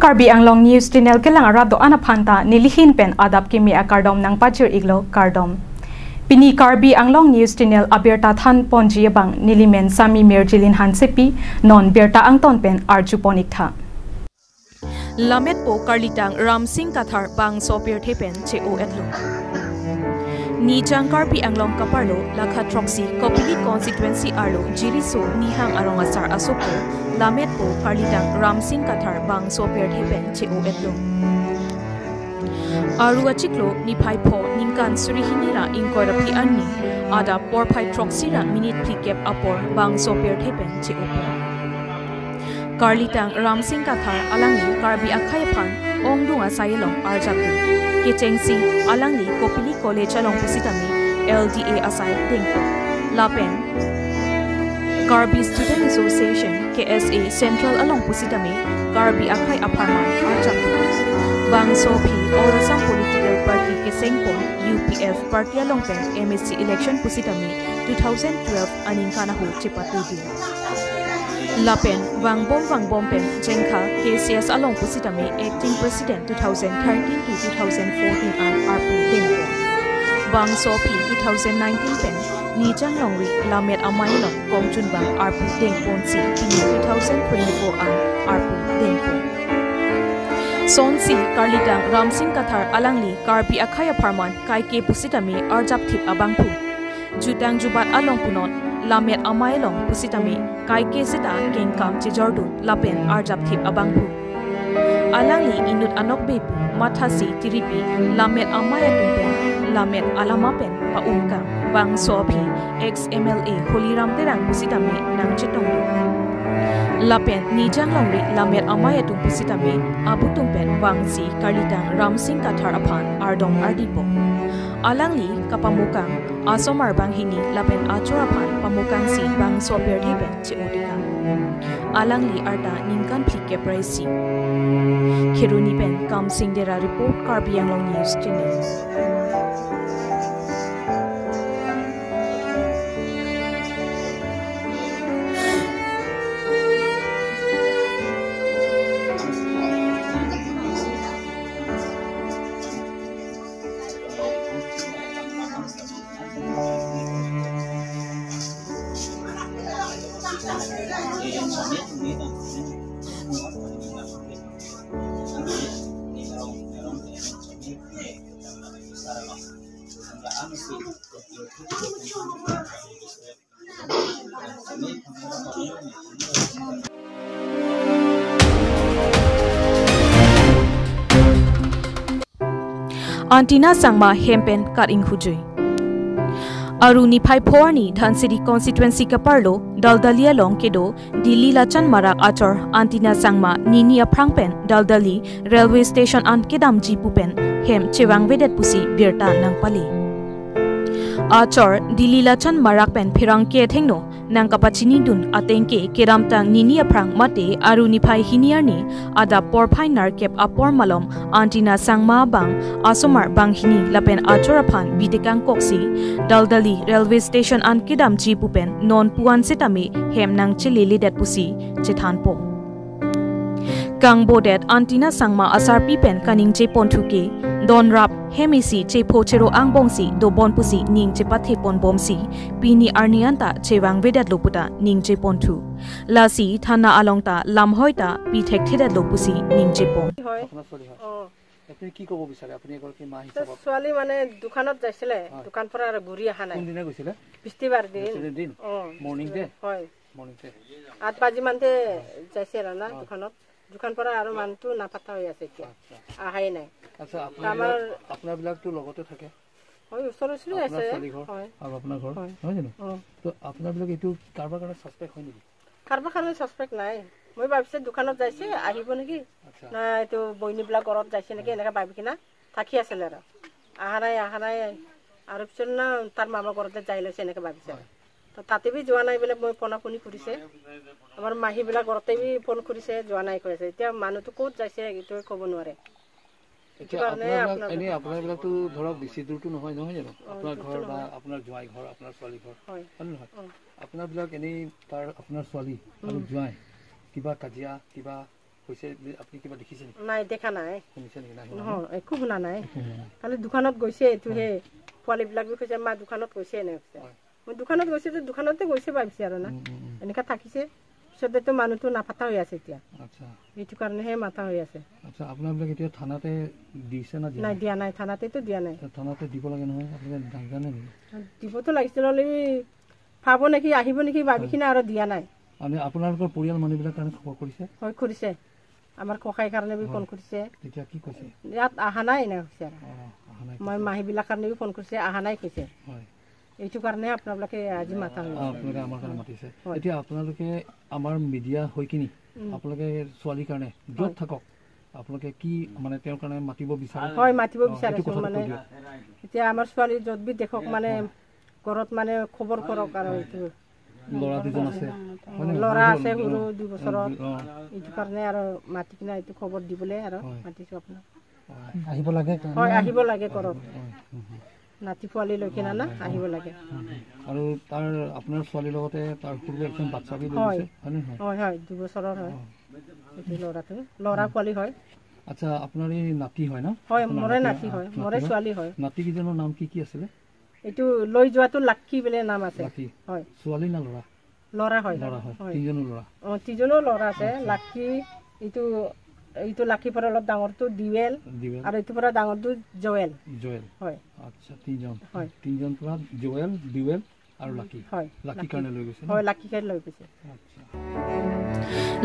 Karbi Anglong News Channel kelang arado anaphanta nilihin pen adap kimi akardom nang pachir iglo kardom. Pini Karbi Anglong News Channel abirta than ponji bang nilimen sami merjilin hansepi non birta angton pen arju ponikha. Lamet po Karlitang Ram Singh Kathar bang sopir thepen che o etlo. Ni chang Karbi Anglong kaparlo lakha troxy Kopili constituency arlo jiriso nihang arong asar asopo lamet po Karlitang Ram Singh Kathar bang sopir thepen che o etlo. Aru achiklo ni phai pho ningkan surihinira ingkorapi anni ada por phai troxira minute phi kep apor bang sopir thepen che opo. Karlitang Ram Singh Kathar alangli Karbi Akhayaphan ongdunga sayelong arjakdu Kechengsi alangli Kopili College along pusitami LDA asai dengpo Lapen Karbi Student Association KSA Central along pusitami Karbi Akhai Apharman arjakdu Bang Sophie All Assam Political Party Kesengpon UPF Party along pen MSC election pusitami 2012 aningkanahu chepatudu Lapen Wangbom pen Jengkha KCS along pusitami acting president 2013 to 2014 an RP Dengpo Bang Sophie 2019 pen Nijang Longri Lamet Amailong Kongchun Bang RP Dengpon si Pini 2024 an RP Dengpo Sonsi Karlitang Ram Singh Kathar alangli Karbi Akhaya Pharman Kaike pusitami arjap thip abangphu Jutang Jubat along punon Lamet Amailong pusitami Kaike sita kengkam chejordu lapen arjap thip abangphu Alangli inut anok bepu mathasi tiripi Lamet Amaya tumpen Lamet alamapen paungkang Bang Sophie ex MLA Holiram Terang pusitami nang chitongdu Lapen Nijang Longri Lamet Amaya tum pusitami Abu tumpen Wangsi Karlitang Ram Singh Kathar aphan ardong ardipo Alangli kapamukang asomar banghini lapen achorapan pamukang si bang soper theben che otikang Alangli arta ningkan phike praisi Khiruni pen Kam Singh dera report Karbi Anglong News Channel. Antina Sangma hempen kat ing hujui Aruni phai phorni Dhansiri constituency kaparlo Daldalia long kedo Dili lachan marak achor Antina Sangma nini aprangpen Daldali railway station an kedam jipupen hem chewang vedet pusi birta nangpali Achor Dili lachan marak pen phirang ke thengno nang kapachini dun atengke keramtang nini aprang mate aruni phai hiniarni ada por phai narkep apor malom Antina Sangma bang asomar bang hini lapen achor aphan bidekang koksi Daldali railway station an kedam jipupen non puan setami hem nang chilili det pusi chethanpo Kang bodet Antina Sangma asar pipen kaning che ponthuke don rap hemisi che phochero angbongsi do bonpusi ning che pathe pon bomsi pini arnianta chewang vedat loputa ning che ponthu lasi thana alongta lamhoita pithek thedat lopusi ning che pon আপুনি কি ক'ব বিচাৰে আপুনি এগৰাকী মা হিচাপত ছোৱালী মানে দোকানত যাইছিলে দোকান পৰা আৰু ঘূৰি অহা নাই কোন দিনা গৈছিলে বৃহস্পতিবাৰ দিন মৰ্ণিং ডে হয় মৰ্ণিং ডে 8 বাজি মানতে যাইছে আৰু না দোকানত দোকান পৰা আৰু মানটো নাপাতা হৈ আছে এতিয়া আহাই নাই আচ্ছা আপোনাৰ বিলাকটো লগতে থাকে হয় ওচৰ ওচৰি আছে হয় আৰু আপোনাৰ ঘৰ নহয় জানো তো আপোনাৰ বিলাক এইটো কাৰোবাৰ কাৰণে সাসপেক্ট হয় নেকি কাৰোবাৰ কাৰণে সাসপেক্ট নাই মই ভাবিছে দোকানত যাইছে আহিব নেকি না এইটো বইনীবিলাক ঘৰত যাইছে নেকি এনেকৈ ভাবি কিনা থাকি আছিলে আৰু আহা নাই আৰু পিছত না তাৰ মামা ঘৰতে যাই লৈছে এনেকৈ ভাবিছে তো তাতে বি যোৱা নাই বোলে মই ফোনা ফোনি কৰিছে আমাৰ মাহীবিলাক ঘৰতে বি ফোন কৰিছে যোৱা নাই কৈছে এতিয়া মানুহটো ক'ত যাইছে এইটো ক'ব নোৱাৰে এনে আপোনাৰবিলাকতো ধৰক বেছি দূৰটো নহয় নহয় জানো আপোনাৰ ঘৰ বা আপোনাৰ জোঁৱাই ঘৰ আপোনাৰ ছোৱালী ঘৰ হয় নহয় আপোনাৰবিলাক এনেই তাৰ আপোনাৰ ছোৱালী আৰু জোঁৱাই কিবা কাজিয়া কিবা হৈছে আপুনি কিবা দেখিছে নেকি? নাই, দেখা নাই। শুনিছে নেকি? নাই, নহয়, একো শুনা নাই। খালি দোকানত গৈছে, এইটো সেই পোৱালিবিলাক কৈছে মা দোকানত গৈছে, এনে কৈছে। মই দোকানত গৈছে, দোকানতে গৈছে ভাবিছে আৰু না এনেকা থাকিছে। পিছতেতো মানুহটো নাপাতা হৈ আছে এতিয়া। এইটো কাৰণেহে মাথা হৈ আছে। আচ্ছা, আপোনাবিলাক এতিয়া থানাতে দিছে না? নাই, দিয়া নাই, থানাতেতো দিয়া নাই। থানাতে দিব লাগে নহয়, আপোনালোকে নাজানে নেকি? দিবতো লাগিছিল, হ'লে পাব নেকি, আহিব নেকি ভাবি কিনে আৰু দিয়া নাই। মানে আপোনালোকৰ পৰিয়াল মানুহবিলাক কাৰণে খবৰ কৰিছে? হয়, কৰিছে। আমাৰ ককাইৰ কাৰণে বি ফোন কৰিছে। তেতিয়া কি কৈছে? ইয়াত অহা নাই এনে কৈছে। আৰু মই মাহীবিলাক কাৰণে বি ফোন কৰিছে, অহা নাই কৈছে। এইটো কাৰণে আপোনালোকে আজি মাতা হৈছে। আপোনালোকে আমাৰ কাৰণে মাতিছে। এতিয়া আপোনালোকে আমাৰ মিডিয়া হৈ কিনি আপোনালোকে ছোৱালীৰ কাৰণে য'ত থাকক আপোনালোকে কি মানে তেওঁৰ কাৰণে মাতিব বিচাৰে? হয়, মাতিব বিচাৰিছোঁ। মানে এতিয়া আমাৰ ছোৱালী য'ত বি দেখক, মানে ঘৰত মানে খবৰ কৰক। আৰু এইটো ল'ৰা দুজন আছে, ল'ৰা আছে সৰু 2 বছৰত, এইটো কাৰণে আৰু মাতি কিনে এইটো খবৰ দিবলৈ আৰু মাতিছোঁ আপোনাক। আহিব লাগে। হয়, আহিব লাগে ঘৰত, নাতি পোৱালি লৈ কিনে না আহিব লাগে। আৰু তাৰ আপোনাৰ ছোৱালীৰ লগতে তাৰ সৰু একজন বাচ্চা বি লৈ গৈছে, হয় নে নহয়? হয় হয়, 2 বছৰৰ হয় এইটো ল'ৰাটো, ল'ৰা পোৱালি হয়। আচ্ছা, আপোনাৰ এই নাতি হয় ন? হয়, মোৰে নাতি হয়, মোৰে ছোৱালী হয়। নাতি কেইজনৰ নাম কি কি আছিলে? এইটো লৈ যোৱাটো লাক্ষী বুলি নাম আছে। হয়। ছোৱালী না ল'ৰা? ল'ৰা হয়। ল'ৰা হয়। তিনিজনো ল'ৰা? অঁ, তিনিজনো ল'ৰা আছে। লাক্ষী এইটো, এইটো লাক্ষীৰ পৰা অলপ ডাঙৰটো দিৱেল, আৰু এইটোৰ পৰা ডাঙৰটো জয়েল। জয়েল হয়। আচ্ছা, তিনিজন। হয়, তিনিজন পৰা জয়েল, দিৱেল আৰু লাকি। হয়, লাকি কাৰণে লৈ গৈছে। হয়, লাকি কাৰণে লৈ গৈছে। আচ্ছা।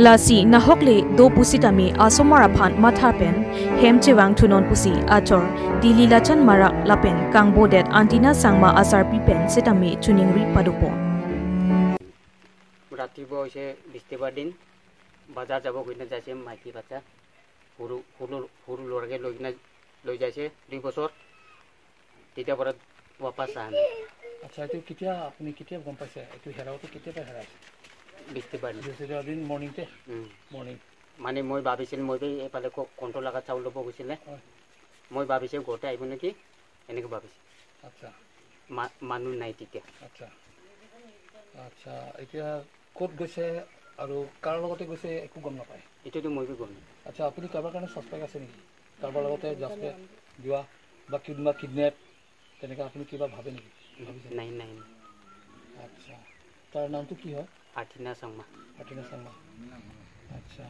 Lasi nahokle do pusitami asomara phan matha pen hem chewang thunon pusi achor dili lachan mara lapen kangbo det antina sangma asar pipen setami chuningri padupo. ৰাতিপুৱা হৈছে বৃহস্পতিবাৰ দিন, বজাৰ যাব কিনে যাইছে মাইকী বাচ্চা সৰু সৰু সৰু ল'ৰাকে লৈ কিনে লৈ যাইছে 2 বছৰ, তেতিয়াৰ পৰা ৱাপাছ অহা নাই। আচ্ছা, এইটো কেতিয়া আপুনি কেতিয়া গম পাইছে এইটো হেৰাওটো কেতিয়াৰ পৰা হেৰাইছে? বৃহস্পতিবাৰ বৃহস্পতিবাৰ দিন মৰ্ণিংতে। মৰ্ণিং মানে মই ভাবিছিল মই এইফালে কণ্ট্ৰল লগা চাউল ল'ব গৈছিলে, মই ভাবিছোঁ ঘৰতে আহিব নেকি এনেকৈ ভাবিছোঁ। আচ্ছা, মানুহ নাই তেতিয়া। আচ্ছা আচ্ছা, এতিয়া ক'ত গৈছে আৰু কাৰ লগতে গৈছে একো গম নাপায়? এতিয়াতো মই গম নাপাওঁ। আচ্ছা, আপুনি কাৰোবাৰ কাৰণে ছাছপেক্ট আছে নেকি? কাৰোবাৰ লগতে জাছপেক্ট যোৱা বা কোনোবা কিডনেপ তেনেকুৱা আপুনি কিবা ভাবে নেকি? ভাবিছে? নাই নাই। আচ্ছা, তাৰ নামটো কি হয়? আৰ্থিনা চাংমা। আৰ্থিনা চাংমা। আচ্ছা,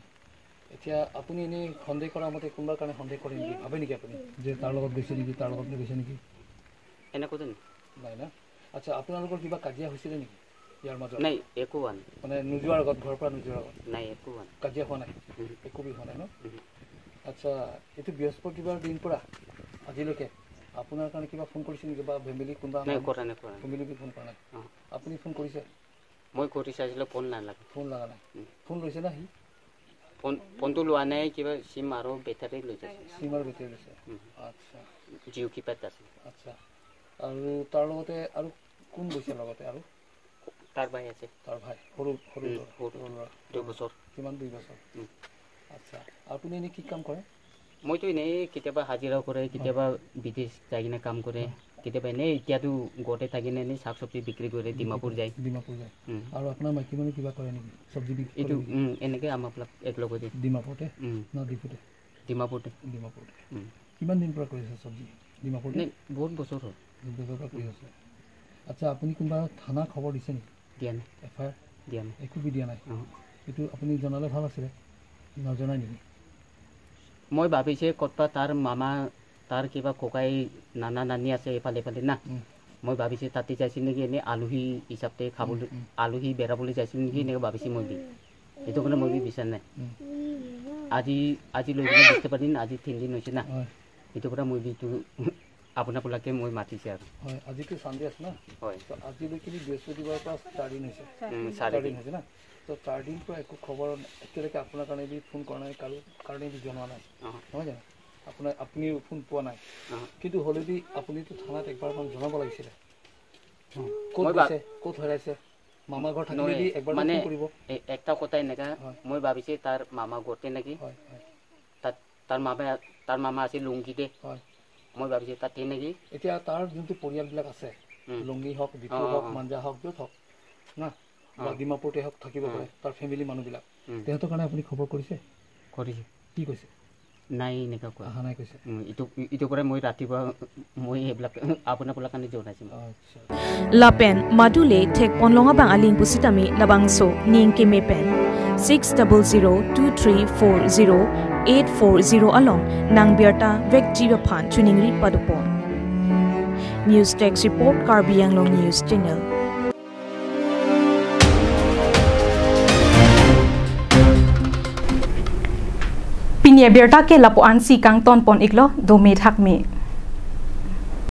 এতিয়া আপুনি এনেই সন্দেহ কৰা মতে কোনোবাৰ কাৰণে সন্দেহ কৰে নেকি, ভাবে নেকি আপুনি যে তাৰ লগত গৈছে নেকি, তাৰ লগত গৈছে নেকি? এনেকুৱাতো নাই না। আচ্ছা, আপোনালোকৰ কিবা কাজিয়া হৈছিলে নেকি ইয়াৰ মাজত? নাই, একো হোৱা নাই। মানে নোযোৱাৰ আগত, ঘৰৰ পৰা নোযোৱাৰ আগত? নাই, একো হোৱা নাই। কাজিয়া হোৱা নাই? একো বি হোৱা নাই ন? আচ্ছা, এইটো বৃহস্পতিবাৰ দিন পৰা আজিলৈকে আপোনাৰ কাৰণে কিবা ফোন কৰিছে নেকি বা ফেমিলি কোনোবা? নাই, কৰা নাই, কৰা নাই। ফেমিলি ফোন কৰা নাই? আপুনি ফোন কৰিছে? মই কৰি চাইছিলোঁ, ফোন নালাগে। ফোন লগা নাই? ফোন লৈছে না সি? ফোনটো লোৱা নাই, কিবা চিম আৰু বেটাৰী লৈ যাইছে। চিম আৰু বেটাৰী লৈছে। আচ্ছা, জিঅ' কিপেড আছে। আচ্ছা, আৰু তাৰ লগতে আৰু কোন গৈছে লগতে? আৰু তাৰ ভাই আছে। তাৰ ভাই সৰু সৰু সৰু ল'ৰা? 2 বছৰ। কিমান? 2 বছৰ। আচ্ছা, আপুনি এনেই কি কাম কৰে? মইতো এনেই কেতিয়াবা হাজিৰাও কৰে, কেতিয়াবা বিদেশ যাই কিনে কাম কৰে, কেতিয়াবা এনেই এতিয়াতো ঘৰতে থাকি এনেই শাক চব্জি বিক্ৰী কৰে, ডিমাপুৰ যায়। ডিমাপুৰ যায়। আৰু আপোনাৰ মাইকী মানুহ কিবা কৰে নেকি? চব্জি বিক্ৰী? এইটো এনেকৈ আমাৰবিলাক একেলগতে। ডিমাপুৰতে না ডিপুতে? ডিমাপুৰতে। ডিমাপুৰতে। কিমান দিন পৰা কৰি আছে চব্জি ডিমাপুৰতে? নাই, বহুত বছৰ হ'ল। বহুত বছৰৰ পৰা কৰি আছে। আচ্ছা, আপুনি কোনোবা থানা খবৰ দিছে নেকি? দিয়া নাই। এফ I R দিয়া নাই? একো বি দিয়া নাই। এইটো আপুনি জনালে ভাল আছিলে, নজনাই নেকি? মই ভাবিছে ক'তবা তাৰ মামা, তাৰ কিবা ককাই নানা নানি আছে এইফালে এইফালে না, মই ভাবিছে তাতে যাইছিল নেকি, এনেই আলহী হিচাপতে খাবলৈ, আলহী বেৰাবলৈ যাইছিল নেকি এনেকৈ ভাবিছে মই বি। সেইটো কাৰণে মই বি বিচাৰ নাই। আজি আজি লৈ কিনে বৃহস্পতিবাৰ দিন, আজি 3 দিন হৈছে না, সেইটো পৰা মই এইটো আপোনালোকে মই মাতিছে আৰু। হয়, আজিতো চানডে আছে না? হয়। তো আজিলৈকে বৃহস্পতিবাৰৰ পৰা 4 দিন হৈছে। 4 দিন হৈছে না? তো 4 দিন পৰা একো খবৰ এতিয়ালৈকে আপোনাৰ কাৰণে বি ফোন কৰা নাই, কাৰো কাৰণে বি জনোৱা নাই, নহয় জানো? আপোনাৰ আপুনিও ফোন পোৱা নাই, কিন্তু হ'লে বি আপুনিতো থানাত একবাৰমান জনাব লাগিছিলে। ক'ত গৈছে, ক'ত হেৰাইছে, মামা ঘৰ থাকিলে বি একবাৰ মানে ফোন কৰিব। একটা কথা এনেকা মই ভাবিছে তাৰ মামা ঘৰতে নেকি, তাত তাৰ মামা আছে লুংগীতে, মই ভাবিছোঁ তাতে নেকি। এতিয়া তাৰ যোনটো পৰিয়ালবিলাক আছে, লুংগী হওক, ডিপু হওক, মাঞ্জা হওক, য'ত হওক না, বা ডিমাপুৰতে হওক থাকিব পাৰে তাৰ ফেমিলি মানুহবিলাক, তেহেঁতৰ কাৰণে আপুনি খবৰ কৰিছে? কৰিছে। কি কৈছে? নাই এনেকুৱা কোৱা। অহা নাই কৈছে। ইটো পৰাই মই ৰাতিপুৱা মই সেইবিলাক আপোনালোকৰ কাৰণে জনাইছোঁ। আচ্ছা। Lapen madule thek ponlonga bang aling pusitami labangso ning keme pen 6002340840 along nang biarta vek jiwa phan chuningri padupon. News Text Report, Karbi Anglong News Channel. Pinya biarta ke lapo an si kang ton pon iklo do me thak me.